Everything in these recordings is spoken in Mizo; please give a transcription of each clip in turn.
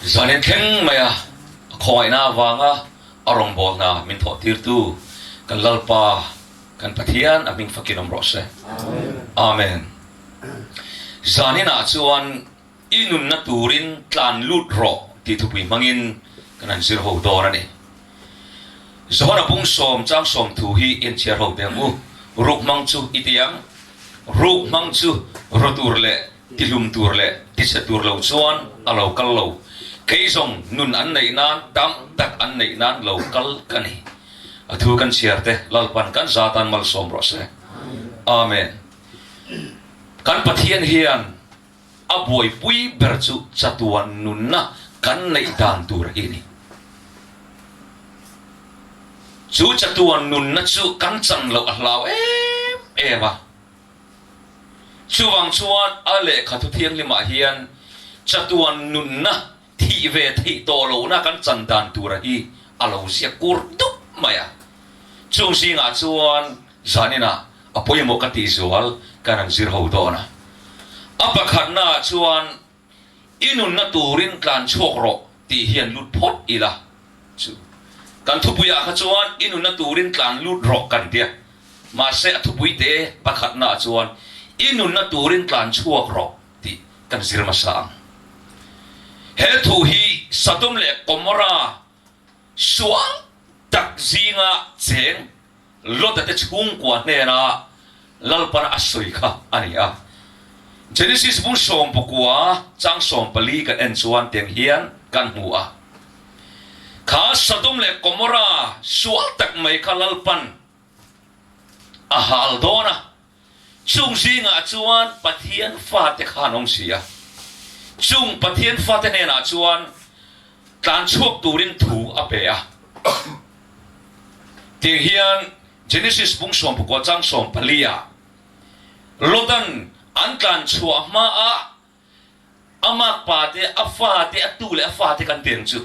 Zanin thleng maia a khawngaihna avanga a rawngbawlna min thawhtirtu kan Lalpa, kan Pathian a hming fakin awm rawh se. Amen. Zaninah chuan i nunna turin tlan lut rawh tih thupui hmangin kan han zir ho dawn a ni. Johana pung sawm chang sawm thu hi inchhiar ho teh ang u. Ruk hmang chu i ti ang. Ruk hmang chu raw tur leh tihlum tur leh tichhe tur lo chuan a lo kal lo. Kei zawng nun an neih nan tam tak an neih nan lo kal ka ni. A thu kan chhiar te Lalpan kan za tan malsawm rawh se. Amen. Kan Pathian hian a buaipui ber chu chatuan nunna kan neih dan tur hi a ni. Chu chatuan nunna chu kan chan loh a hlau em em a. Chuvang chuan a lehkha thu thianghlimah hian chatuan nunna thih ve theih tawh lohna kan chan dan tura hi a lo ziak kur dup mai a. Chung zingah chuan zaninah a pawimawh ka tih zual kan han zir ho dawn a. A pakhatnaah chuan i nunna turin tlan chhuak rawh tih hian lut phawt ila chu. Kan thupuiah kha chuan i nunna turin tlan lut rawh kan tia. Mahse a thupui te pakhatnaah chuan i nunna turin tlan chhuak rawh tih kan zir hmasa ang. He thu hi Sodom leh Gomorrah sual tak zinga cheng Lota te chhungkua hnena Lalpana a sawi kha a ni a. Genesis bung sawmpakua chang 14 kan en chuan tiang hian kan hmu a. Kha Sodom leh Gomorrah sual tak mai kha Lalpan a hal dawn a. Chung zingah chuan Pathian fate kha an awm si a. Chung Pathian fate hnenah chuan tlan chhuak turin thu a pe a. Tiang hian Genesis bung 19 chang 14 ah Lotan an tlan chhuah hmaah a makpa te, a fa te, a tu leh a fate kan ti ang chu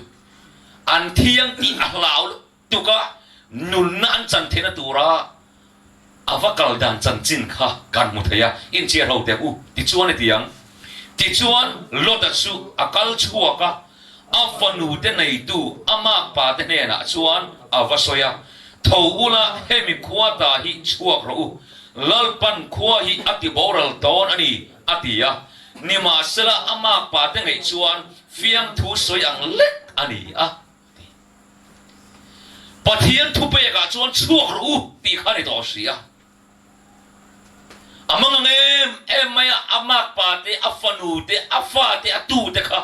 an thiang tih a hlau Tuka nunna an chan theihna tura a va kal dan chanchin kha kan hmu thei a, inchhiar ho teh u, tichuan i ti ang. Tichuan Lota chu a kal chhuak a, a fanute neitu a makpa te hnenah chuan a va sawi a, Tho ula hemi khua ta hi chhuak rawh u, Lalpan khua hi a ti boral dawn a ni, a ti a. Nimahsela a makpa te ngeih chuan fiamthu sawi ang lek a ni a. Pathian thupekah chuan chhuak rawh u tih kha a ni tawh si a. A mang ang em em mai a, a makpa te, a fanu te, a fa te, a tu te kha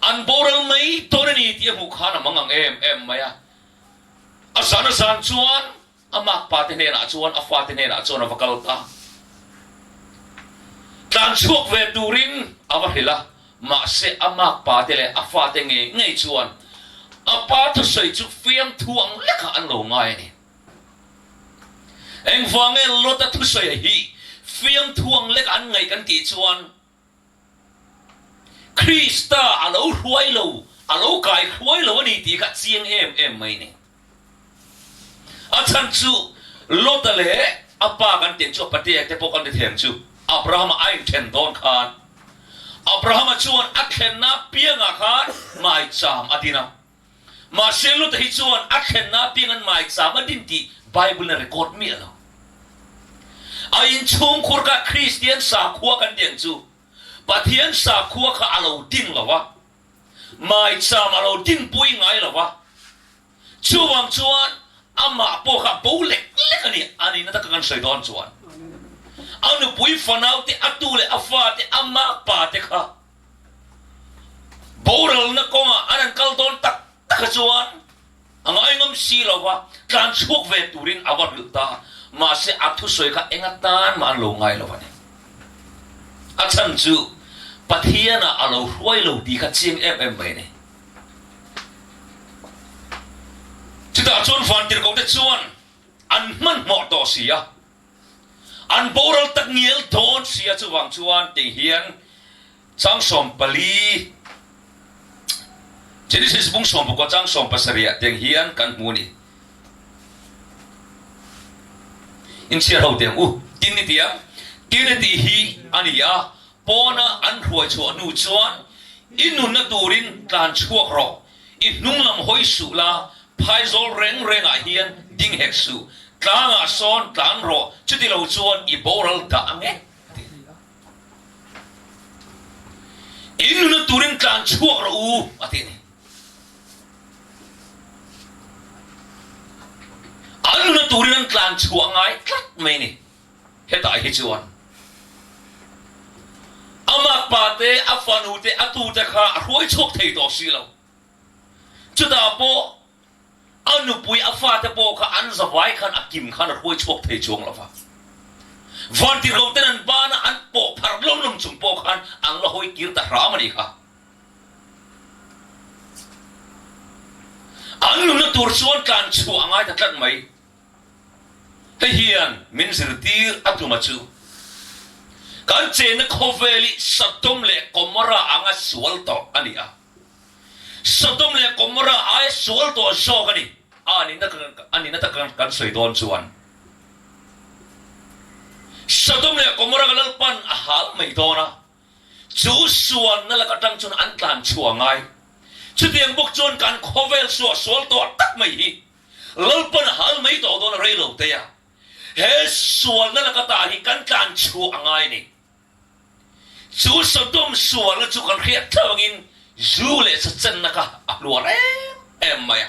an boral mai dawn a ni tih a hmuh khan a mang ang em em mai a. A zan a zan chuan A makpa te hnenah chuan a fate hnenah chuan a va kal ta. Tlan chhuak ve turin a va hrilh a, mahse a makpa te leh a fate ngei ngei chuan a pa thusawi chu fiamthu ang lekah an lo ngai a ni. Engvang nge Lota thusawi hi fiamthu ang lekah an ngaih kan tih chuan, Krista a lo hruai lo, a lo kai hruai lo a ni tih kha chiang em em mai ni. A chhan chu Lota leh a pa kan tih chu a patea te pawh kan ti thei ang chu, Abrahama a inthen dawn khan Abrahama chuan a thlenna piangah khan maicham a din a. Mahse Lota hi chuan a thlenna piang an maicham a din tih Bible in a record miah lo. A inchhungkhur kha Kristian sakhua kan tih ang chu Pathian sakhua kha a lo ding lo a, maicham a lo dinpui ngai lo a, chuvang chuan amah pawh kha bo lek lek a ni, a nihna taka kan sawi dawn chuan a nupui fanau te, a tu leh a fa te, a makpa te kha Boralna kawngah an han kal dawn tak tak a chuan a ngaingam si lo va, tlan chhuak ve turin a va hrilh ta. Mahse a thusawi kha eng atan mah an lo ngai lo a ni. A chhan chu Pathianah a lo hruai lo tih kha chiang em em mai a ni. Chutah chuan vantirhkohte chuan an hmanhmawh tawh si a. An boral tak ngial dawn sia chuvang chuan tih hian chang 14 Genesis bung 19 chang 17 ah tiang hian kan hmu a ni. Inchhiar ho tiang u tin ni tiang tin a tih hi a ni a, pawna an hruai chhuah hnu chuan. I nunna turin tlan chhuak rawh, i hnung lam hawi suh la, phaizawl reng rengah hian ding hek suh, tlangah sawn tlan rawh, chuti lo chuan i boral dah ang e, a ti. I nunna turin tlan chhuak rawh u, a ti a ni. An nunna turin an tlan chhuah ngai tlat mai a ni. Hetah hi chuan a makpa te, a fanu te, a tute kha a hruai chhuak thei tawh si lo. Chutah pawh a nupui, a fate pawh kha an zavai khan a kim khan a hruai chhuak thei chuang lo va. Vantirhlo ten an bana an pawh phar lawm lawm chung pawh khan an la hawi kir ta hram a nih kha. An nunna tur chuan tlan chhuah a ngai ta tlat mai. Hei hian min zirtir a tuma chu kan chenna khawvel hi Sodom leh Gomorra anga sual tawh a ni a. Sodom leh Gomorra aia sual tawh zawk a ni. A nihna a nihna tak kan sawi dawn chuan Sodom leh Gomorra ka Lalpan a hal mai dawn a, chu sualna lak atang chuan an tlan chhuah ngai. Chutiang bawk chuan kan khawvel suahsual tawh tak mai hi Lalpan a hal mai tawh dawn a rei lo te a, he sualna laka ta hi kan tlan chhuah a ngai a ni. Chu Sodom sualna chu kan hriat theuh angin zu leh sachenna kha a hluar em em mai a.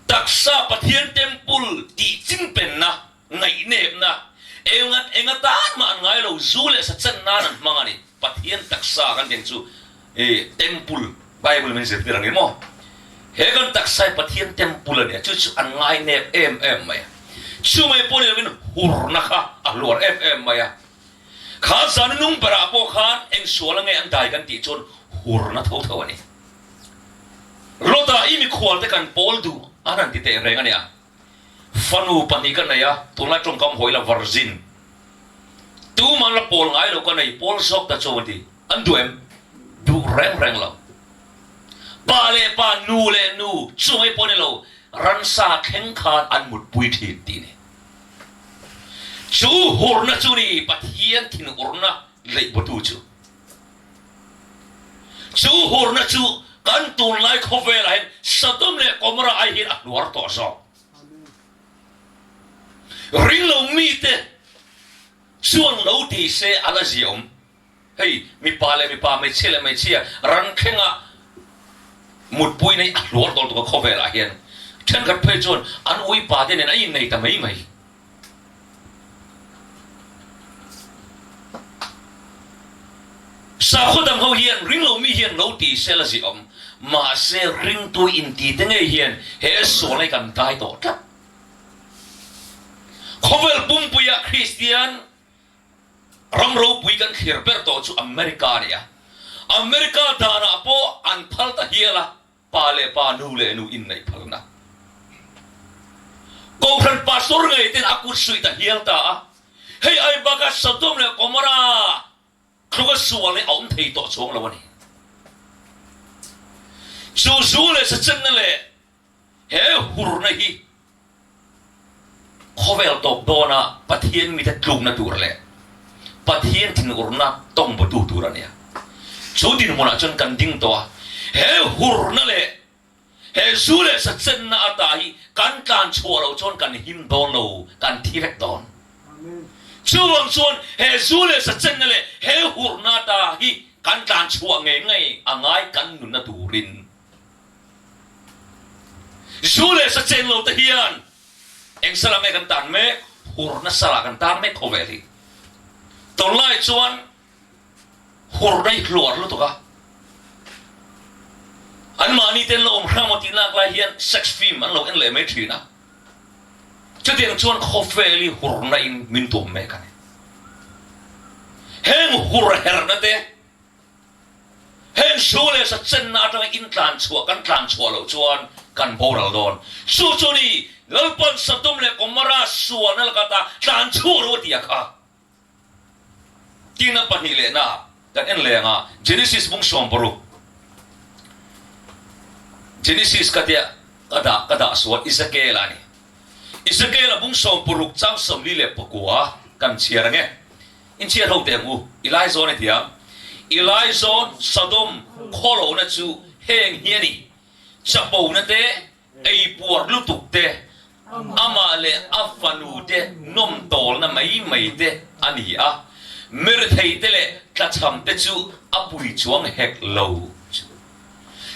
Taksa Pathian temple tih chingpenna, ngaihnepna, enga enga tan mah an ngai lo, zu leh sachan nan an hmang a ni. Pathian taksa kan tih ang chu i temple Bible min zirtir ang i maw? He kan taksa hi Pathian temple a ni a, chu chu an ngainep em em mai a. Chu mai pawh ni lovin hurna kha a hluar em em mai a. Kha zan nung berah pawh khan eng sual ange an dai kan tih chuan hurna tho tho a ni. Lota i mikhual te kan pawl duh an han ti teh reng a nia. Fanu pahnih ka nei a, tunlai tawngkam hawi la virgin. Tuman la pawl ngai lo ka nei, pawl zawk ta chu a ti. An duh em? Duh reng reng lo. Pa leh pa, nu leh nu, chu mai pawh ni lo, ransa thleng khan an mutpui thin tih ni. Chu hurna chu ni Pathian thinurna leihbawtu chu. Chu hurna chu kan tunlai khawvelah hian Sodom leh Gomorrah ai hian a hluar tawh zawk. Ringlo mite chuan lo ti se a la ziaawm. Hei mipa leh mipa, hmeichhia leh hmeichhia ran thlenga mutpui nei a hluar tawh lutuk a khawvelah hian. Thenkhat phei chuan an uipa te nen a innei ta mai mai. Sakhaw dang ho hian ringlo mi hian lo ti sel a ziawm, mahse ringtu inti te ngei hian he sual hi kan dai tawh tlat. Khawvel pumpuia Kristian ram ropui kan thlir ber tawh chu America a ni a, America danah pawh an phal ta hial a, Pa leh pa, nu leh nu inneih phalna. Kohhran pastor ngei ten a kut suih ta hial ta a, hei ai baka Sodom leh Gomorrah tluka sual hi a awm thei tawh chuang lo a ni. Chu zu leh sachenna leh he hurna hi Khawvel tawp dawna Pathian mite tlukna tur leh Pathian thinurna tawngbutu tur a nia. Chu dinhmunah chuan kan ding tawh a, he hurna leh he zu leh sachenna ata hi kan tlan chhuah loh chuan kan him dawn lo, kan thi vek dawn. Chuvang chuan he zu leh sachenna leh he hurna ata hi kan tlan chhuah ngei ngei a ngai kan nunna turin. Zu leh sa cheng lo te hian eng sala nge kan tan mek? Hurna salah kan tan mek khawvel hi. Tunlai chuan hurna hi hluar lutuk a. Anmahni te an lo awm hrang maw tih lak lai hian sex film an lo en leh mai thin a. Chutiang chuan khawvel hi hurna in min tuam mek a ni. Heng hur herna te Heng su leh sa chenna atanga in tlan chhuah kan tlan chhuah loh chuan kan boral dawn. Su chu ni Lalpan Sodom leh Gomorrah sualna laka ta tlan chhuak lo a ti a kha. Tina pahnih lehna kan en leh anga Genesis bung 60. Genesis ka tia ka dah ka dah sual Ezekiel a ni. Ezekiel a bung 60 chang 49 kan chhiar ange. Inchhiar ho teh ang u, i lai zawn i thiam. I laizawn Sodom khawlohna chu heng hi a ni, chapona te, eipuar lutuk te, amah leh a fanu te nawm tawlna mai mai te a ni a, mirethei te leh tlachham te chu a pui chuang hek lo chu.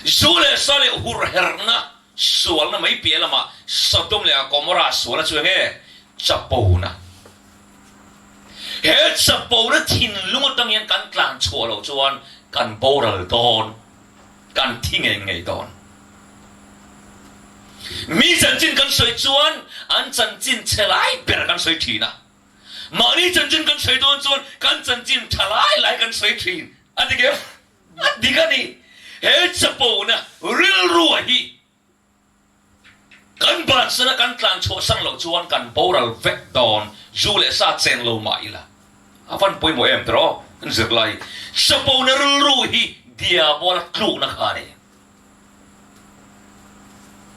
Zu leh sa leh hurherhna sualna mai piah lamah Sodom leh Gomorrah sualna chu enge? Chapona. He chapona thinlung atang hian kan tlan chhuah loh chuan kan boral dawn, kan thi ngei ngei dawn. Mi chanchin kan sawi chuan an chanchin chhe lai ber kan sawi thin a, mahni chanchin kan sawi dawn chuan kan chanchin tha lai lai kan sawi thin a dik em? A dik a ni. He chapona rilrua hi Kan bansana kan tlan chhuah sang loh chuan kan boral vek dawn, zu leh sa cheng lo mah ila. A van pawimawh em tiraw? Kan zirlai chapona rilru hi diabola tlukna kha a ni.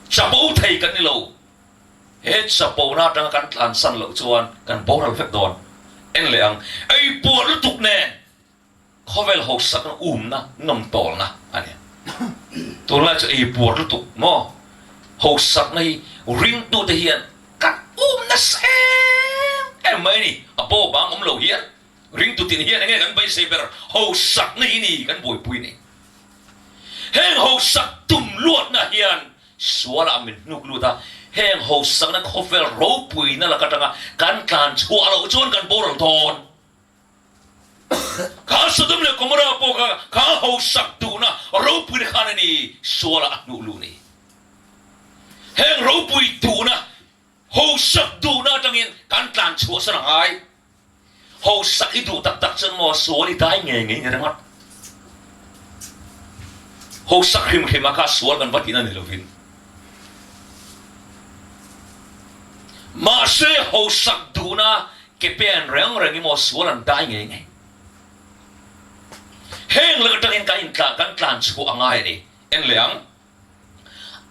Chapo thei kan ni lo. He chapona atanga kan tlan san loh chuan kan boral vek dawn. En leh ang, ei puar lutuk nen Khawvel hausakna umna nawm tawlna a ni. Tunlai chu ei puar lutuk maw? Hausakna hi ringtute hian kan um nasa em em mai a ni. A bo bang awm lo hian ringtu tin hian enge kan beisei ber hausakna hi ni kan buaipui ni. Heng hausak tum luatna hian sualah min hnuk lut a, heng hausakna khawvel ropuina lak atanga kan tlan chhuah loh chuan kan boral dawn. Kha Sodom leh Gomorrah pawh kha kha hausak duhna ropuina khan a ni sualah a hnuh luh ni. Heng ropui duhna, hausak duhna atangin kan tlan chhuahsan a ngai. Hausak i duh tak tak chuan maw sual i dai ngei ngei ni ringawt. Hausak hrim hrim a kha sual kan va tihna ni lovin. Mahse hausak duhna ke pen reng reng emaw sual an dai ngei ngei. Heng lak atangin kan intlan kan tlan chhuah a ngai a ni. En leh ang,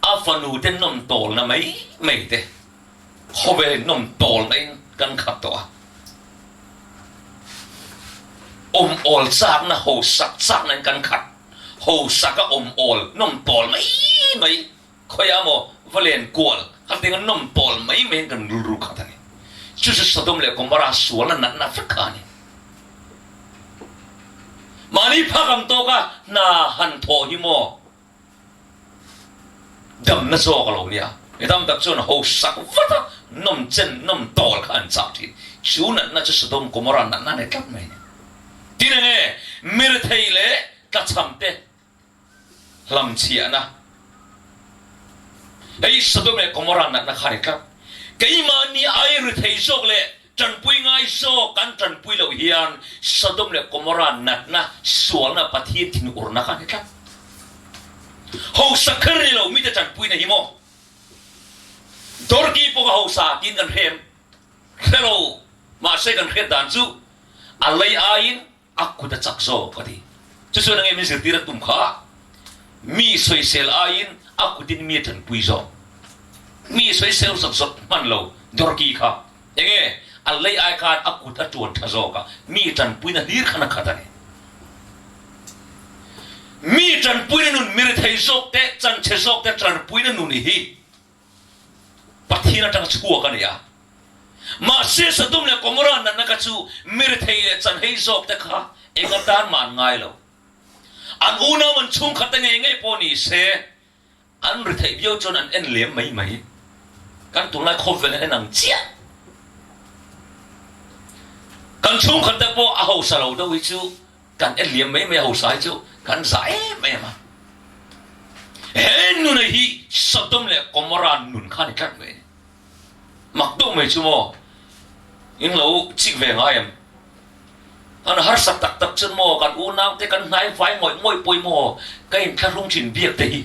a fanu te nawm tawlna mai mai te khawvel nawm tawlna in kan khat tawh a. Awm awl chakna hausak chakna in kan khat. Hausak a awm awl nawm tawl mai mai. Khawiah maw va len kual kha tinga nawm tawl mai mai in kan rilru khat a ni. Chu chu Sodom leh Gomorrah sualna natna vek kha a ni. Mahni phak ang tawka hna han thawh hi maw damna zawk a lo nia. Mi tam tak chuan hausak vat a nawm chen nawm tawl kha an chak thin. Chu natna chu Sodom Gomorrah natna a ni tlat mai a ni. Tin enge mirethei leh tlachham te hlamchhiahna. Hei Sodom leh Gomorrah natna kha a ni tlat. Keimahni ai rithei zawk leh tanpui ngai zawk kan tanpui loh hian Sodom leh Gomorrah natna sualna Pathian thinurna kha a ni tlat. Hausa kher ni lo mite tanpuina hi maw? Dorki pawh ka hausa tiin kan hrem hre lo mahse kan hriat dan chu a lei aiin A kut a chak zawk a ti. Chu chuan enge min zirtir a tum kha? Mi sawisel aiin a kutin mi a tanpui zawk. Mi sawisel zawt zawt hman lo Dorki kha enge a lei ai khan a kut a tuan tha zawk a, mi tanpuina hlir khan a khat a ni. Mi tanpuina nun, mi rethei zawk te, chanchhe zawk te tanpuina nun hi Pathian atanga chhuak a ni a. Mahse Sodom leh Gomorrah natna kha chu mirethei leh chanhei zawk te kha eng atan mah an ngai lo. An unau an chhungkhat te ngei ngei pawh ni se, an retheih viau chuan an en lem mai mai. Kan tunlai khawvel hian en ang chiah. Kan chhungkhat te pawh a hausa lo deuh hi chu Kan en liam mai mai a hausa hi chu kan za em em a. He nuna hi Sodom leh Gomorrah nun kha a ni tlat mai a ni. Mak deuh mai chu maw in lo chik ve ngai em? Kan harsa tak tak chuan maw kan unau te kan hnai vai ngawih ngawih pawh hi maw ka inthlahrung thin biak te hi.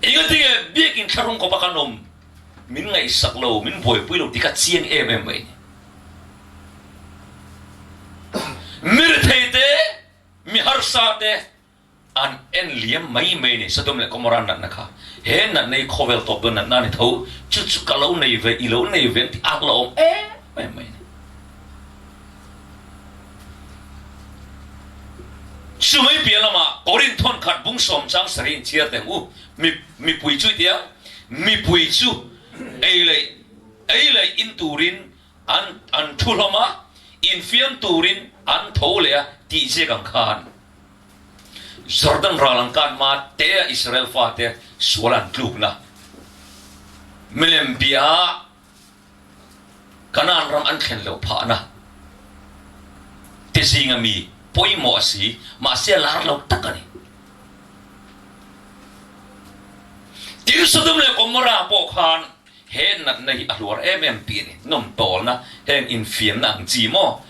Engatinge biak inthlahrung khawpa kan awm min ngaihsak lo, min buaipui lo tih kha chiang em em mai a ni. Mirethei te, mi harsa te an en liam mai mai a ni. Sodom leh Gomorrah natna kha he natna hi khawvel tawp dawn natna a ni tho. Chu chu ka lo nei ve, i lo nei ve an tih a la awm em em mai a ni. Chumai piah lamah Korinth thawnkhat bung sawmchang sarih in chhiar teh ang u. Mipui chu i ti ang, mipui chu ei leh ei leh in turin an an thu hlawm a, infiam turin an tho leh a tih ziak ang khan Jordan ral an kan hma tea Israel fate sual an tlukna milem bia Kanaan ram an thlen loh phahna te zinga mi pawimawh a si, mahse a lar lo tak a ni. Tin, Sodom leh Gomorrah pawh khan he natna hi a hluar em em tih a ni. Nawmtawlna, heng infiamna ang chi maw?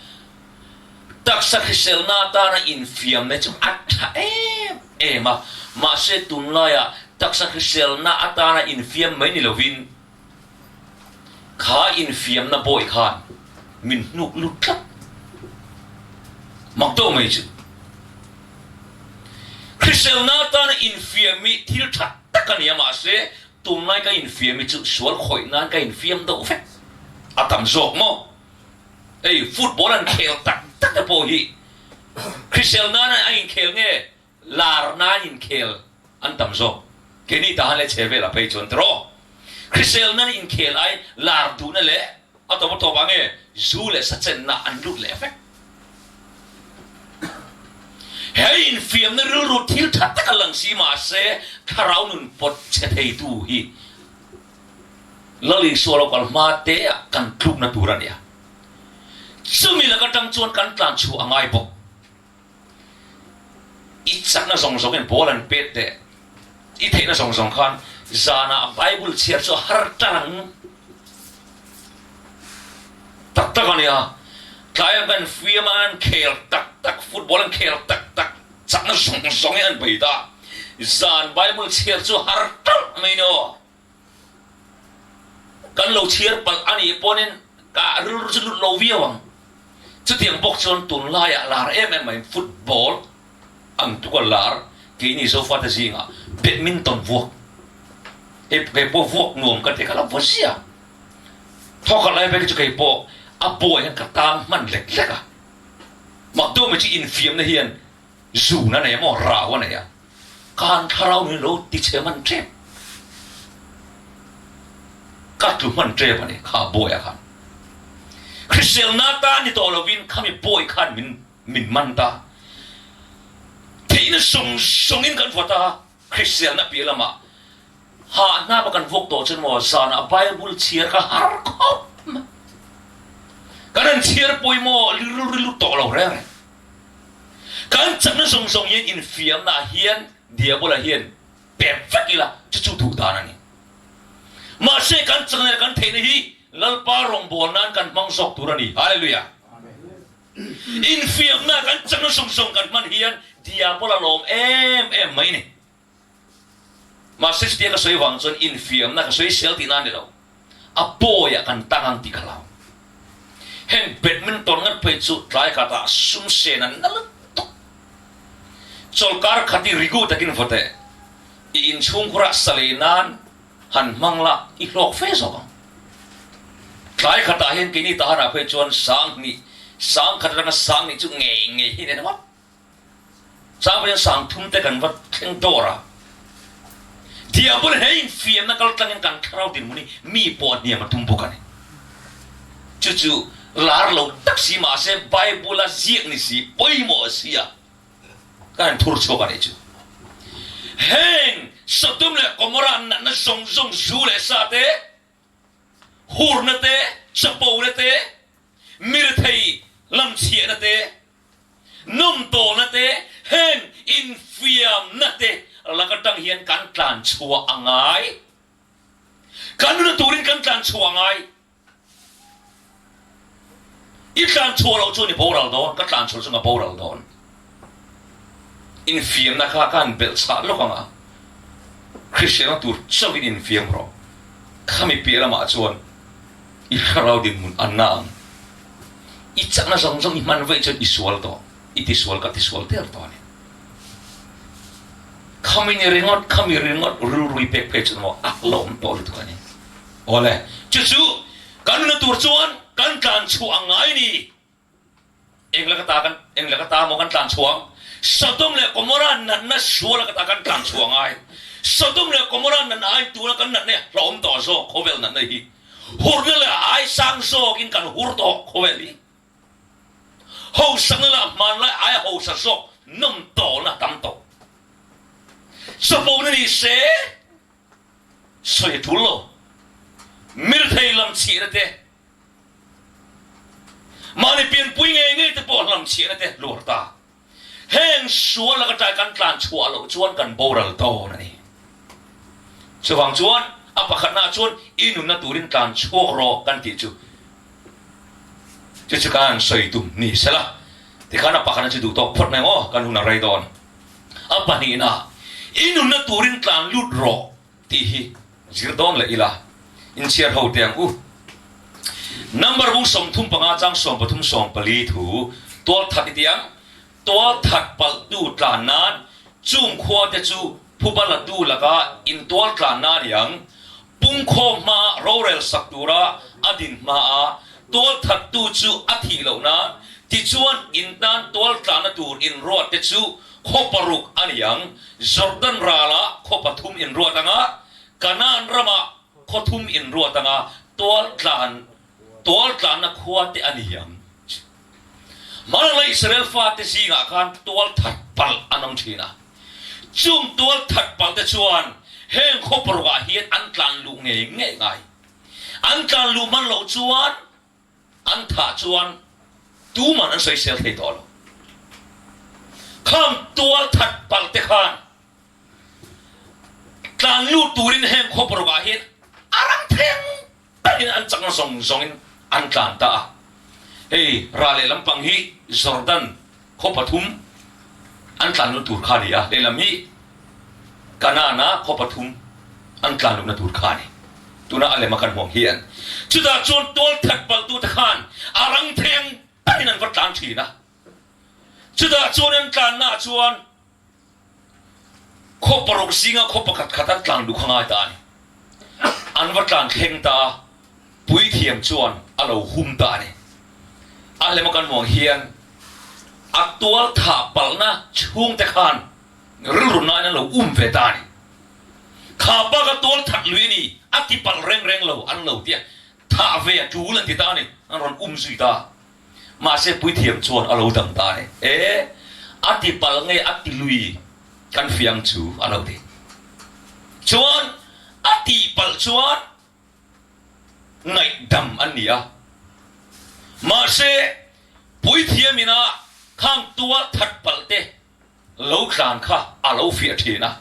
Taksa hriselna atana infiamna chu a tha em em a, mahse tunlaiah taksa hriselna atana infiam mai ni lovin, Kha infiamna bawi khan min hnuk lut tlat. Mak deuh mai chu. Hriselna atana infiam hi thil tha tak a ni a, mahse tunlai ka infiam hi chu sual khawih nan ka infiam deuh vek. A tam zawk maw? Hei football an khel tak tak te pawh hi hriselna a inkhel nge Lar nan inkhel an tam zawk. Keini tahan leh chhe velah phei chuan tiraw? Hrisel nan inkhel ai lar duhna leh a tawp a tawp ah nge zu leh sachenna an lut leh vek. He infiamna rilru thil tha tak a lang si mahse thlarau nun pawt chhe theitu hi Lal Isua lo kal hma te ah kan tlukna tur a nia. Chumi lak atang chuan kan tlan chhuah a ngai bawk. I chakna zawng zawngin ball an pet teh. I theihna zawng zawng khan zanah Bible chhiar chu a har ṭan ang. Tak tak a nia. Tlaiah kan fiam a, an khel tak tak, football an khel tak tak, chakna zawng zawngin an bei ta. Zan Bible chhiar chu a har ṭalh mai ni aw. Kan lo chhiar palh a nih pawhin ka rilru chu lut lo viau ang. Chutiang bawk chuan tunlaiah lar em em mai football ang tuk a lar keini Zofate zingah badminton vuak hei kei pawh vuak nuam ka ti kha la vaw zia. Thawkhat lai phei chu kei pawh a pawi hian ka tang hman lek lek a. Mak deuh mai chu infiamna hian zun a nei a maw rau a nei a. Kan thlarau min lo ti chhe hman tep. Ka tlu hman tep a ni kha bawi ah khan. Hriselna ta ni tawh lovin khami bawi khan min min man ta. Theihna zawng zawngin kan vawt a, hriselna piah lamah hah hnap a kan vuak tawh chuan maw zanah Bible chhiar kha har khawp mai. Kan han chhiar pawimawh rilru rilru tawh lo reng reng. Kan chakna zawng zawng hian infiamna ah hian Diabola hian pek vek ila chu chu duh dan a ni. Mahse kan chakna leh kan theihna hi Lalpa rawngbâwl nan kan hmang zawk tur a ni. Hallelujah! Infiamna kan chakna zawng zawng kan hman hian Diabola lawm em em mai ni. Mahse chutia ka sawi vang chuan infiamna ka sawi sel tihna a ni lo. A pawiah kan tang ang tih ka hlau. Heng badminton ngat phei chu tlai khatah sum sen an na lutuk. Chawlkar khat i rigu takin vaw teh. I inchhungkhurah salei nan han hmang la i hlawk fe zawk ang. Tlai khatah hian keini tahanah phei chuan sanghnih, sangkhat atanga sanghnih chu ngei ngei hi nen ngawt. Changvawiin sangthum te kan va thleng dawr a, Diabol he infiamna kal tlangin kan thlarau dinhmun hi mi pawh a hniam a tum bawk a ni. Chu chu lar lo tak si mahse Bible a ziak ni si pawimawh si a kan han thur chhuak a nih chu. Heng Sodom leh Gomorrah natna zawng zawng zu leh sa te, hurna te, chapona te, mirethei lamchhiahna te, Nawmtawlna te, heng infiamna te lak atang hian kan tlan chhuah a ngai. Kan nuna turin kan tlan chhuah a ngai. I tlan chhuah loh chuan i boral dawn, ka tlan chhuah chuan ka boral dawn. Infiamna kha ka han belh chhah lawk ang a, Kristianna tur chauhin infiam rawh. Khami piah lamah chuan i thlarau dinhmun a na ang. I chakna zawng zawng i hman vaih chuan i sual tawh, i tisual ka tisual der tawh a ni. Khami ni ringawt, khami ringawt rilru i pek phei chuan maw a hlawm tawh lutuk a ni. Awle, chu chu kan nuna tur chuan kan tlan chhuah ang ngai ni. Eng laka ta kan, eng laka ta maw kan tlan chhuah ang? Sodom leh Gomorrah natna sual a ka kan tlan chhuah ngai. Sodom leh Gomorrah natna aiin tuna kan natna hi a hlauhawm tawh zawk khawvel natna hi. Hurna leh ai sang zawkin kan hur tawh khawvel hi. Hosakna leh hmanlai aia hosa zawk nawm tawlna tam tawh. Chapona ni se sawi a tul lo. Mirthei lam chhihna te, mahni pianpui ngei ngei te pawh lam chhihna te luar ta. Heng sual laka ṭai kan tlan chhuah loh chuan kan boral dawn a ni. Chuvang chuan a pakhatnaah chuan i nunna turin tlan chhuak rawh kan tih chu chu chu kan sawi tum ni sela. Tikhan a pakhatna chu duh tawk phawt mai ang aw, kan hun a rei dawn. A pahnihna, i nunna turin tlan lut rawh tih hi zir dawn leh ila, inchhiar ho teh ang u. Number bung 35 chang 13 14 thu tual that i ti ang, tual that palhtu tlan nan chung khua te chu phuba latu laka intual tlan na a ni ang. Pungkhawm hmaa rorel sak tura a din hmaa tual thattu chu a thih loh nan, tichuan in tan tual tlanna tur inruat te chu khaw paruk a ni ang, Jordan ralah khaw pathum inruat anga, Kanaan ramah khaw thum inruat anga tual tlan tual tlanna khua te a ni ang. Hmanlai Israel fate zingah khan tual that palh an awm thin a. Chung tual that palh te chuan heng khaw parukah hian an tlan luh ngei ngei ngai. An tlan luh hman loh chuan an thah chuan tuman an sawisel thei tawh lo. Khang tual that palh te khan tlan lut turin heng khaw parukah hian a rang theng takin an chakna zawng zawngin an tlan ta a. Hei ra lehlam pang hi Jordan khaw pathum an tlan luh tur kha a ni a, lehlam hi Kanaan-a khaw pathum an tlan luhna tur kha a ni. Tuna a lema kan hmuh ang hian chutah chuan tual that palhtute khan a rang thei ang takin an va tlan thin a. Chutah chuan an tlannaah chuan Khaw paruk zinga khaw pakhat khat an tlan duh kha ngai ta a ni. An va tlan thleng ta a, puithiam chuan a lo hum ta a ni. A hlema kan hmuh ang hian a tual thah palhna chhungte khan rilru nain an lo um ve ta a ni. Kha bak a tual that lui a ni, a ti palh reng reng lo an lo ti a, thah ve a tul an ti ta a ni, an rawn um zui ta a. Mahse puithiam chuan a lo dang ta e. E, a ti pal nge a ti lui kan fiang chu a lo ti. Chuan a tih palh chuan ngaihdam an ni a. Mahse puithiam ina khang tual that palh te lo tlan kha a lo fiah thin a.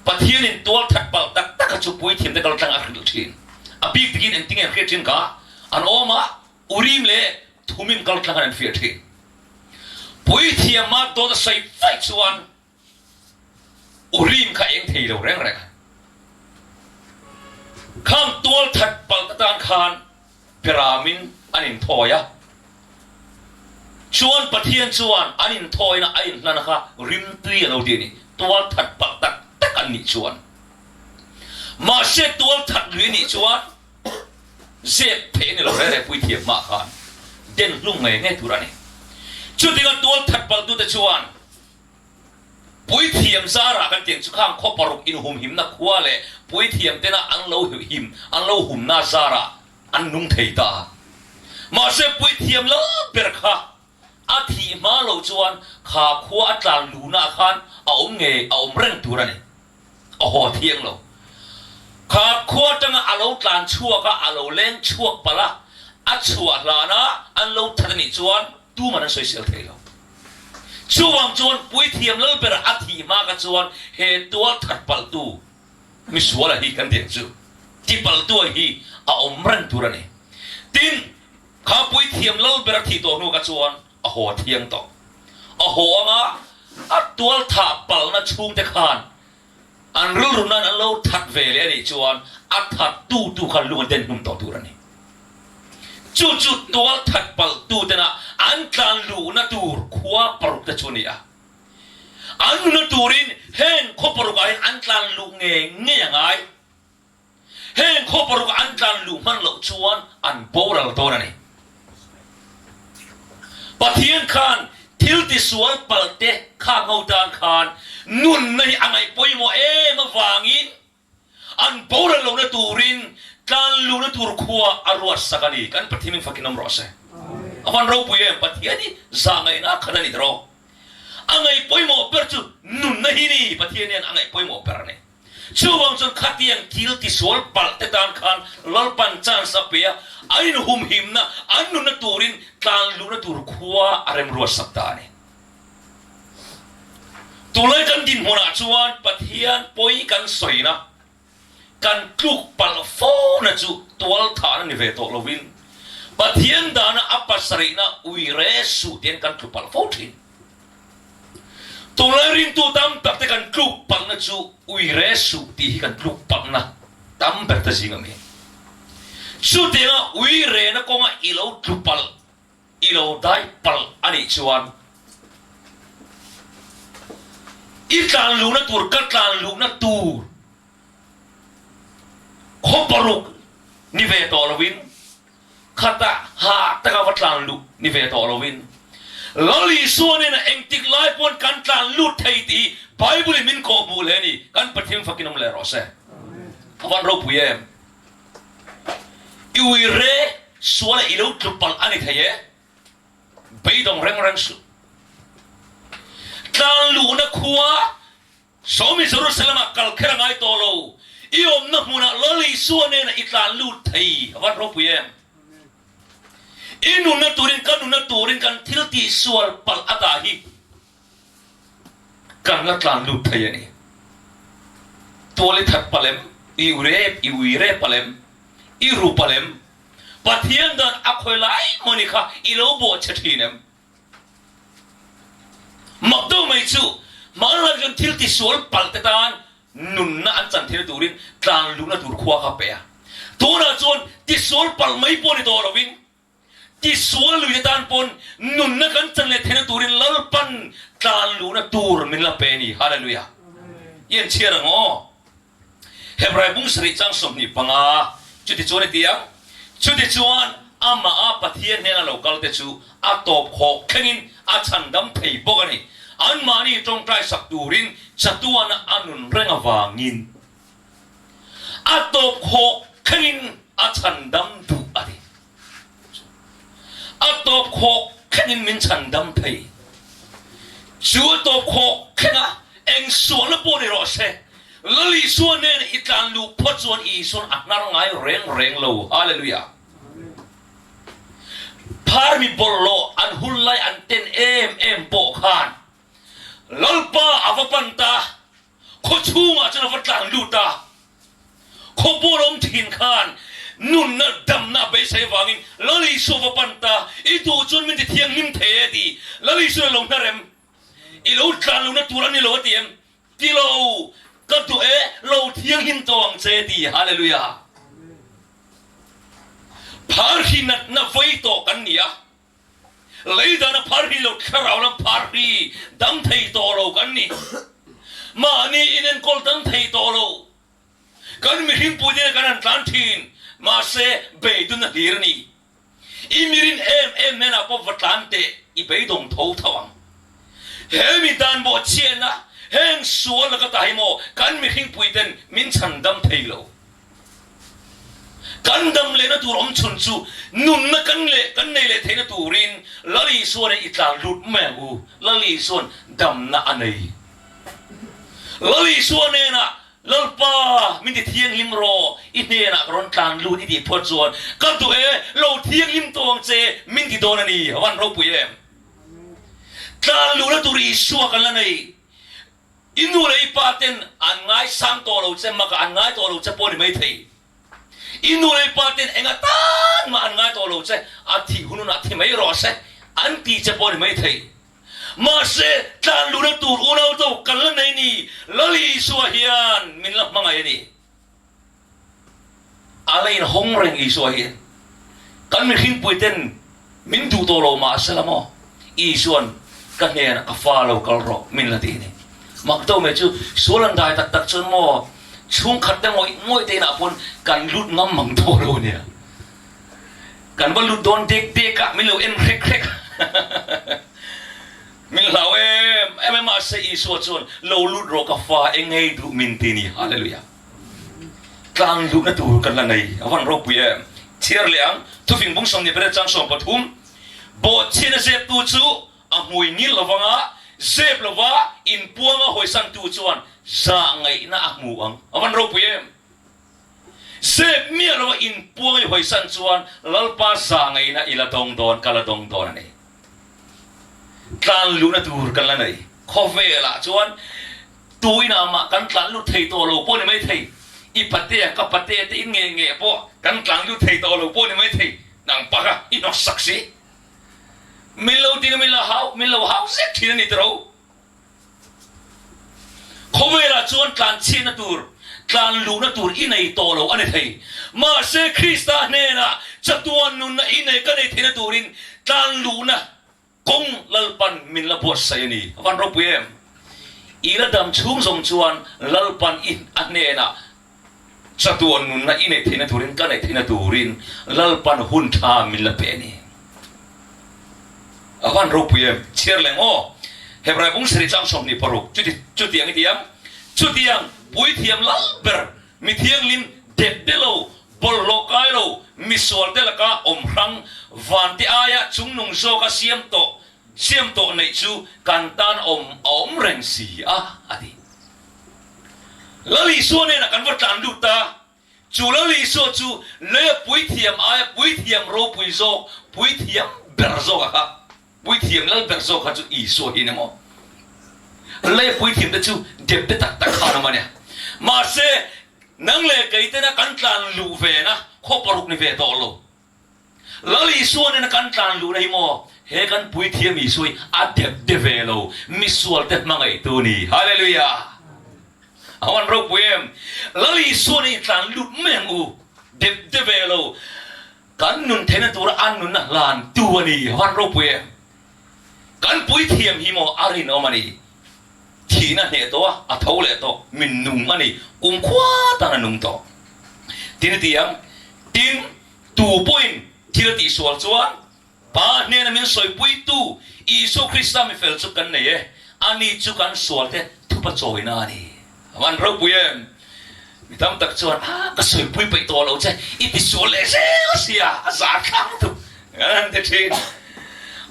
Pathianin tual that palh tak tak kha chu puithiam te kal tlang a hrilh thin. A bik takin engtinge an hriat thin kha an awm a, Urim leh Thumim kal tlang an fiah thin. Puithiama dawt a sawi vaih chuan Urim kha eng thei lo reng reng a. Khang tual that palh atan khan Beramin an inthawi a, chuan Pathian chuan an inthawina a inhlan kha rimtui a lo ti a ni, tual that palh tak tak an nih chuan. Mahse tual that lui a nih chuan zep theih a ni lo reng reng puithiam hmah khan den hlum ngei ngei tur a ni. Chutinga tual that palhtute chuan Puithiam zarah kan tiang chu khang khaw paruk inhumhimna khua leh puithiam tena an lo him, an lo humna zarah an nung thei ta a. Mahse puithiam lal ber kha a thih hma loh chuan kha khua a tlan luhnaah khan a awm ngei, a awm reng tur a ni. A haw thiang lo. Kha khua atanga a lo tlan chhuak a, a lo leng chhuak palh a, a chhuah hlana an lo that a nih chuan tuman an sawisel thei lo. Chuvang chuan Puithiam Lalber a thih hma kha chuan he tual that palhtu misuala hi kan tih ang chu, ti palhtua hi a awm reng tur a ni. Tin, kha Puithiam Lalber a thih tawh hnu kha chuan a haw thiang tawh. A haw anga a tual thah palhna chhungte khan An rilru nan an lo that ve leh a nih chuan a that tu tu kha lung an den hnum tawh tur a ni. Chu chu tual that palh tu tena an tlan luhna tur khua paruk te chu a ni a. An nuna turin heng khaw paruk ah hian an tlan luh ngei ngei a ngai. Heng khaw paruk an tlan luh hman loh chuan an boral dawn a ni. Pathian khan. Thil tisual palh te khang ho tan khan nunna hi a ngaih pawimawh em avangin an boral lohna turin tlan luhna tur khua a ruat sak a ni. Kan Pathian fakin awm rawh se. A van ropui em? Pathian hi zah ngaihna a khat a ni tiraw? A ngaih pawimawh ber chu nunna hi ni. Pathian hian a ngaih pawimawh ber a ni. Chuvang chuan khatiang thil tisual palh te tan khan Lalpan chance a pe a, an inhumhimna, an nunna turin tlan luhna tur khua a remruat sak ta a ni. Tunlai kan dinhmunah chuan Pathian pawi kan sawina, kan tluk palh fona chu tualthahna ni ve tawh lovin Pathian dana a pasarihna ui re suh tiin kan tlu palh fo thin. Tunlai rintu tam tak te kan tluk palhna chu ui re suh tih hi kan tluk palhna tam ber ta zing a mi. Chutianga ui rena kawnga i lo tlu palh, i lo dai palh a nih chuan i tlan luhna tur ka tlan luhna tur khaw paruk ni ve tawh lovin Khatah hah taka va tlan luh ni ve tawh lovin, Lal Isua nena engtik lai pawn kan tlan lut thei tih Bible in min kawhhmuh hle a ni. Kan Pathian fakin awm leh rawh se. A van ropui em? I ui re suala i lo tlu palh a ni thei e. Beidawng reng reng suh. Tlan luhna khua Sawmi Jerusalem-ah kal kher a ngai tawh lo. I awmna hmunah Lal Isua nena i tlan lut thei a van ropui em? I nunna turin, ka nunna turin kan thil tih sual palh a dah hi kan la tlan lut thei a ni. Tual i that palh em? I urep, i uire palh em? I ru palh em? Pathian dan a khawi lai mawni kha i lo bawh che thin em? Mak deuh mai chu hmanlai chuan thil tisual palh te tan nunna an chan theihna turin tlan luhna tur khua kha pe a. Tunah chuan tisual palh mai pawh ni tawh lovin tisual lui te tan pawn nunna kan chan leh theihna turin Lalpan tlan luhna tur min la pe a ni. Hallelujah! I en chhiar ang aw. Hebrai bung sarih chang 25 chutichuan i ti ang, Chutichuan amaha Pathian hnena lo kal te chu a tawp khawk thlengin a chhandam thei bawk a ni. Anmahni tawngtai sak turin chatuana a nun reng avangin a tawp khawk thlengin a chhandam duh a ti. A tawp khawk thlengin min chhandam thei. Chu a tawp khawk thlenga eng sualna pawh ni rawh se, Lal Isua nen i tlan luh phawt chuan Isua'n a hnar ngai reng reng lo. Hallelujah! Phar mi bawlhhlawh an hun lai an ten em em pawh khan Lalpa a va pan ta, khaw chhungah chuan a va tlan lut a. Khawpawr awm thin khan nunna damna a beisei avangin Lal Isua va pan ta, i duh chuan min ti thianghlim thei e ti. Lal Isuan a lo hna rem. I lo tlan lohna tur a ni lo a ti em? Ti lo, ka duh e, lo thianghlim tawh ang che ti. Hallelujah! Phar hi natna vei tawh kan ni a, lei dana phar hi lo thlarau lam phar hi dam thei tawh lo kan ni. Mahni inenkawl dam thei tawh lo. Kan mihring puite kan han tlan thin, mahse beidun a hlir a ni. I mirin em em hnenah pawh va tlan teh, i beidawng tho tho ang. He mi dan bawh chhiatna, heng sual laka ta hi maw kan mihring puiten min chhan dam thei lo. Kan dam lehna tur awm chhun chu nunna kan leh kan nei leh theihna turin Lal Isuan i tlan lut mai ang u. Lal Isuan damna a nei. Lal Isua hnenah, Lalpa, min ti thianghlim rawh, i hnenah ka rawn tlan lut i tih phawt chuan, ka duh e, lo thianghlim tawh ang che, min ti dawn a ni. A van ropui em! Tlan luhna tur Isua kan la nei. I nu leh i pa ten an ngaisang tawh lo che, maka an ngai tawh lo che pawh a ni maithei. I nu leh i pa ten enga tan mah an ngai tawh lo che, a thih hun hunah thi mai rawh se, an ti che pawh a ni maithei. Mahse, tlan luhna tur unau to kan la nei ni, Lal Isua hian min la hmangaih a ni. A la inhawng reng Isua hian. Kan mihringpui ten min duh tawh lo mahse la maw, Isua'n ka hnenah ka fa lo kal rawh min la ti a ni. Mak deuh mai chu, sual an dai tak tak chuan maw, chhungkhat te ngawih ngawih te inah pawn kan lut ngam mang tawh lo a nia. Kan va lut dawn dek dek a, min lo en hrek hrek a. Min hlau em em e mahse Isua chuan lo lut rawh ka fa eng ngei duh min ti ni. Hallelujah. Tlang luhna tur kan la nei a van ropui em. Chhiar leh ang, Thufing bung 28 chang 13, Bawhchhiatna zeptu chu a hmui ngil lovang a, zep lova inpuanga hawisantu chuan zahngaihna a hmu ang. A van ropui em. Zep miah lova inpuang i hawisan chuan Lalpa zahngaihna i la dawng dawn, ka la dawng dawn a ni. Tlan luhna tur kan la nei. Khawvelah chuan tuinah mah kan tlan lut thei tawh lo pawh ni mai thei. I patea ka patea te in nge nge pawh kan tlan lut thei tawh lo pawh ni mai thei. Nang paka i hnawksak si. Min lo ding a min la hau, min lo hau zet thin a ni tiro. Khawvelah chuan tlanchhiatna tur, tlan luhna tur i nei tawh lo a ni thei. Mahse, Krista hnenah chatuan nunna i nei ka nei theihna turin tlan luhna kawng Lalpan min la buatsaih a ni. A van ropui em? I la dam chhung zawng chuan Lalpan i a hnenah Chatuan nunna i neih theihna turin, ka neih theihna turin Lalpan hun tha min la pe a ni. A van ropui em? Chhiar leng aw. Hebrai bung sarih chang 26, chuti chutiang i ti ang, chutiang puithiam lal ber, mi thianghlim dep de lo, bawlhhlawh kai lo, misual te laka awm hrang, vante aia chungnung zawka siam tawh, siam tawh neih chu kan tan awm a awm reng si a, a ti. Lal Isua hnenah kan va tlan lut ta. Chu Lal Isua chu leia puithiam aia puithiam ropui zawk, puithiam ber zawk a kha, puithiam lal ber zawk kha chu Isua hi a ni maw? Leia puithiam te chu dep te tak tak khan awm a nia. Mahse, nang leh kei tena kan tlan luh vena khaw paruk ni ve tawh lo. Lal Isua nena kan tlan luhna hi maw he kan Puithiam Isua hi a dep de ve lo, misualte hmangaihtu ni. Hallelujah! A van ropui em! Lal Isua nen i tlan lut mai ang u, dep de ve lo, kan nun theihna tura a nunna hlantu a ni. A van ropui em! Kan Puithiam hi maw a rinawm a ni. Thihna hneh tawh a, a tho leh tawh, min nung a ni, kumkhua tan a nung tawh. Tin a ti ang, tin, Tu pawhin thil a tihsual chuan Pa hnena min sawipuitu Isua Krista mifel chu kan nei e, ani chu kan sualte thupa chawina a ni. A van ropui em? Mi tam tak chuan, A, ka sawipui peih tawh lo che, i tisual leh zel sia, a zar thlang lutuk an ti thin.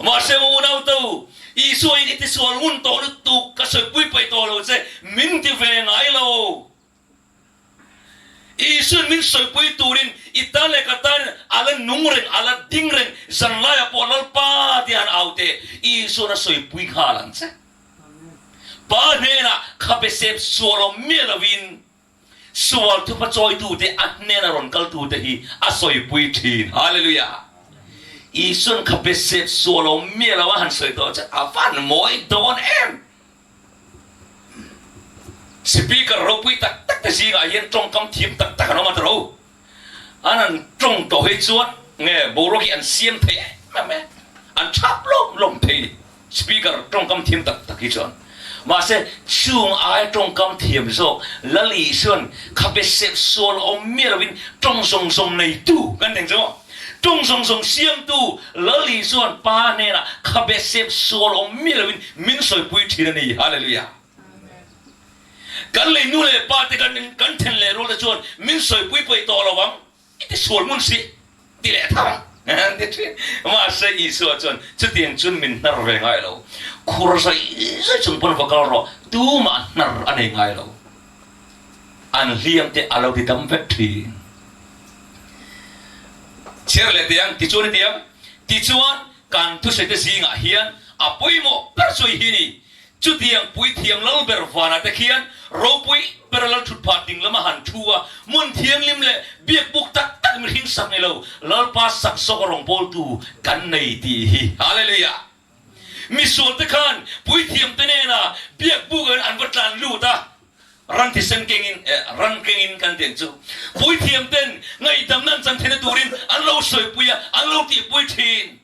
Mahse maw unautu, Isua in i tisual ngun tawh lutuk, ka sawipui peih tawh lo che, min ti ve ngai lo. Isuan min sawipui turin i tan leh ka tan a la nung reng, a la ding reng, zanlaiah pawh Lalpa tia han au teh, Isuan a sawipui nghal ang che. Pa hnenah khabe sep sual awm miah lovin sual thupa chawitute a hnena rawn kaltute hi a sawipui thin. Hallelujah! Isuan khabe sep sual awm miah lo a han sawi tawh che, a van mawi dawn em! Speaker ropui tak tak te zingah hian tawngkam thiam tak tak an awm a tiro. An han tawng tawh hi chuan nge boruak hi an siam thei em em e. An thap lawm lawm thei ni speaker tawngkam thiam tak tak hi chuan. Mahse chung aia tawngkam thiam zawk Lal Isuan khabe sep sual awm miah lovin tawng zawng zawng neitu kan teng chu maw. Tawng zawng zawng siamtu Lal Isuan Pa hnenah khabe sep sual awm miah lovin min sawipui thin a ni. Hallelujah! Kan lei nu leh pa te kan kan then leh rual te chuan min sawipui paih tawh lo ang, i ti sual hmun si ti leh thar ang an ti thin. Mahse Isua chuan chutiang chuan min hnar ve ngai lo. Khur zai zai chung pawn va kal rawh, tumah hnar a nei ngai lo. An hliam te a lo ti dam vek thin. Chhiar leh tiang, tichuan i tiang, tichuan kan thusawi te zingah hian a pawimawh ber chu hi ni. Chutiang puithiam lal ber vanah te khian ropui ber lal thut phah ding lama han thu a, hmun thianghlim leh biak buk tak tak mihring sak ni lo, Lalpa sak zawk a rawngbawltu kan nei tih hi. Hallelujah! Misual te khan puithiam te nena biak buk ah an va tlan lut a, ran thisen kengin, eh, ran kengin kan tih ang chu. Puithiam ten ngaihdamna an chan theihna turin an lo sawipui a, an lo tihpui thin.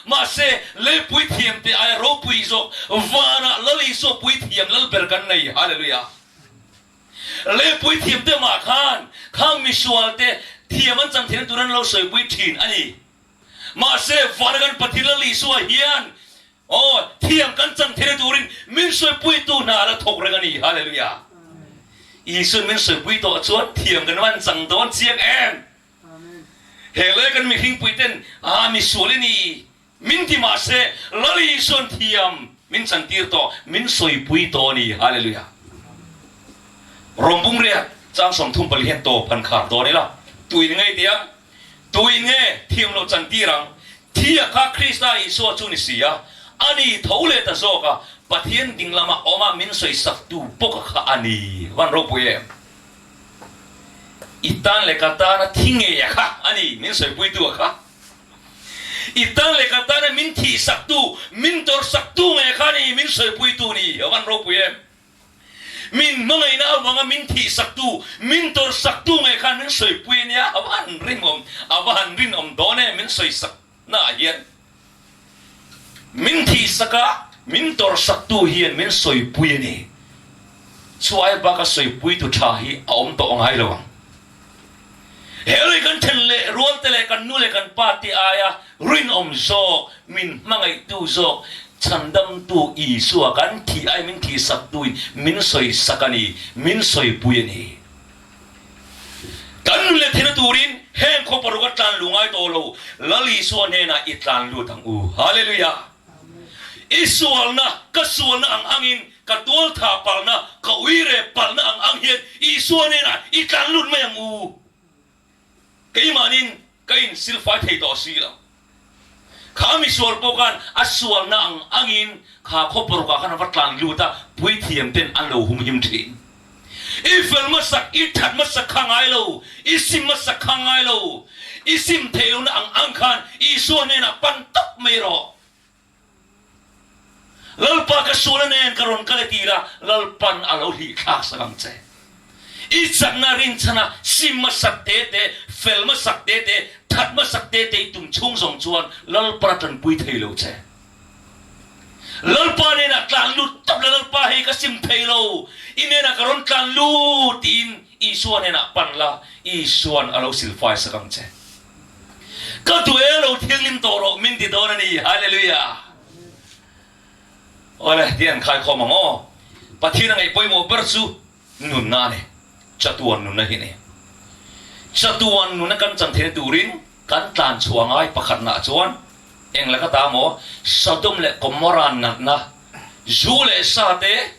Mahse, lei puithiam te aia ropui zawk vanah Lal Isua puithiam lal ber kan nei. Hallelujah! Lei puithiam te mah khan khang misual te thiam an chan theihna tur an lo sawipui thin a ni. Mahse, vana kan Pathian Lal Isua hian. Aw, thiam kan chan theihna turin min sawipuitu hna a la thawk reng a ni. Hallelujah! Isuan min sawipui tawh chuan thiam kan van chang dawn chiang em? He lai kan mihringpui ten a misual i ni min ti mah se Lal Isuan thiam min chantir tawh, min sawipui tawh a ni. Hallelujah! Rawmbung riak chang 34 hian tawp han khar dawn ila, tuin ngei tiang Tuin nge thiam loh chantir ang? Thi a kha Krista Isua chu ni si a, a ni tho leh ta zawk a, Pathian ding lama awm a min sawisaktu bawk a kha a ni. Van ropui em? I tan leh ka tana thi ngei a kha a ni, min sawipuitu a kha. I tan leh ka tana min thihsaktu, min tawrhsaktu ngei a kha a ni, min sawipuitu ni. Van ropui em? Min hmangaihna avanga min thihsaktu, min tawrhsaktu ngei khan min sawipui a nia, a va han rinawm, a va han rinawm dawn e, min sawisakna ah hian. Min thihsak a, min tawrhsaktu hian min sawipui a ni. Chuai baka sawipuitu tha hi a awm tawh ngai lo ang. He lei kan then leh rualte leh kan nu leh kan pa te aia rinawm zawk, min hmangaihtu zawk, chhandamtu Isua kan thih ai min thihsaktuin min sawisak a ni, min sawipui a ni. Kan nun leh theihna turin heng khaw paruk a tlan luh ngai tawh lo, Lal Isua hnenah i tlan lut ang u. Hallelujah! I sualna, ka sualna ang angin Ka tualtha palna, ka uire palna ang ang hian Isua hnenah i tlan lut mai ang u. Keimahnin ka insilfai thei tawh si lo. Kha misual pawh khan a sualna ang angin kha khaw parukah khan a va tlan lut a, puithiam ten an lo humhim thin. I fel hmasak, i that hmasak kha ngai lo, i sim hmasak kha ngai lo. I sim theih lohna ang ang khan Isua hnenah pan tawp mai rawh. Lalpa ka suala nen ka rawn kal e ti la, Lalpan a lo hlih thlak sak ang che. I chakna rinchhana sim hmasak te te, fel hmasak te te, that hmasak te te i tum chhung zawng chuan Lalpan a tanpui thei lo che. Lalpa nenah tlan lut tawp la, Lalpa hei ka sim thei lo, i nenah ka rawn tlan lut tiin Isua nenah pan la, Isuan a lo silfai sak ang che. Ka duh e lo thianghlim tawh rawh min ti dawn a ni. Hallelujah! Awle, ti an khaikhawm ang aw. Pathian a ngaih pawimawh ber chu nunna a ni. Chatuan nunna hi a ni. Chatuan nunna kan chan theihna turin kan tlan chhuah ngai pakhatnaah chuan eng laka ta maw? Sodom leh Gomorrah natna, zu leh sa te,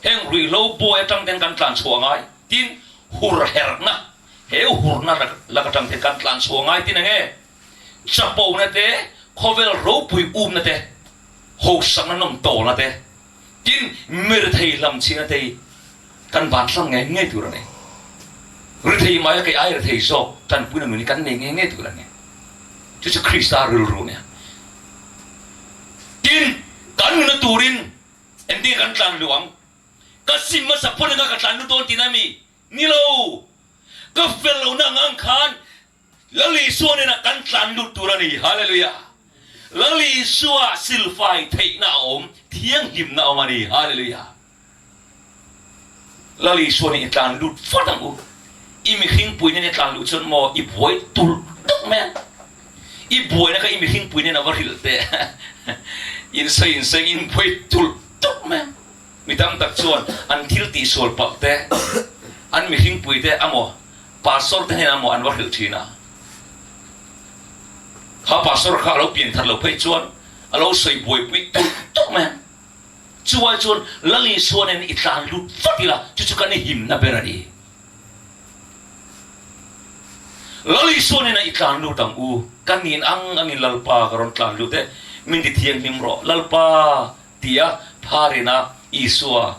Heng ruihhlo buai atang ten kan tlan chhuah ngai tin hur herhna, he hurna lak atang ten kan tlan chhuah ngai tin enge chapona te, khawvel ropui umna te, hosakna nawm tawlna te, tin mirethei hlamchhihna te hi kan van hlang ngei ngei tur a ni. Rethei mai a kei ai rethei zawk tanpuina nun hi kan nei ngei ngei tur a ni. Chu chu Krista rilru a nia. Tin, kan nuna turin Engtin kan tlan luh ang? Ka sim hmasa phawt anga ka tlan lut dawn tihna mi? Ni lo! Ka fel lohna ang ang khan Lal Isua hnenah kan tlan lut tur a ni. Hallelujah! Lal Isua silfai theihna a awm, thianghlimna a awm a ni. Hallelujah! Lal Isua nen i tlan lut vat ang u. I mihringpui nen i tlan luh chuan maw i buai tulh tulh mai ang. I buaina kha i mihringpui nen a va hrilh teh. In sawi in sawi in buai tulh tulh mai ang. Mi tam tak chuan an thil tihsual palh te, an mihringpui te amaw pastor te hnenah amaw an va hrilh thin a. Kha pastor kha a lo pian that loh phei chuan a lo sawi buaipui tulh tulh mai ang. Chuai chuan Lal Isua nen i tlan lut vat ila, chu chu kan i himna ber a ni. Lal Isua nena i tlan lut ang u, ka nin ang angin Lalpa ka rawn tlan lut e, min ti thianghlim rawh Lalpa tia pharina Isua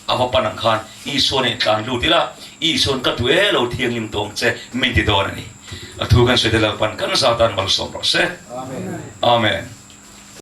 a va pan ang khan Isua nen i tlan lut ila, Isua'n ka duh e lo thianghlim tawng che min ti dawn a ni. A thu kan sawi te Lalpan kan zatan malsawm rawh se. Amen.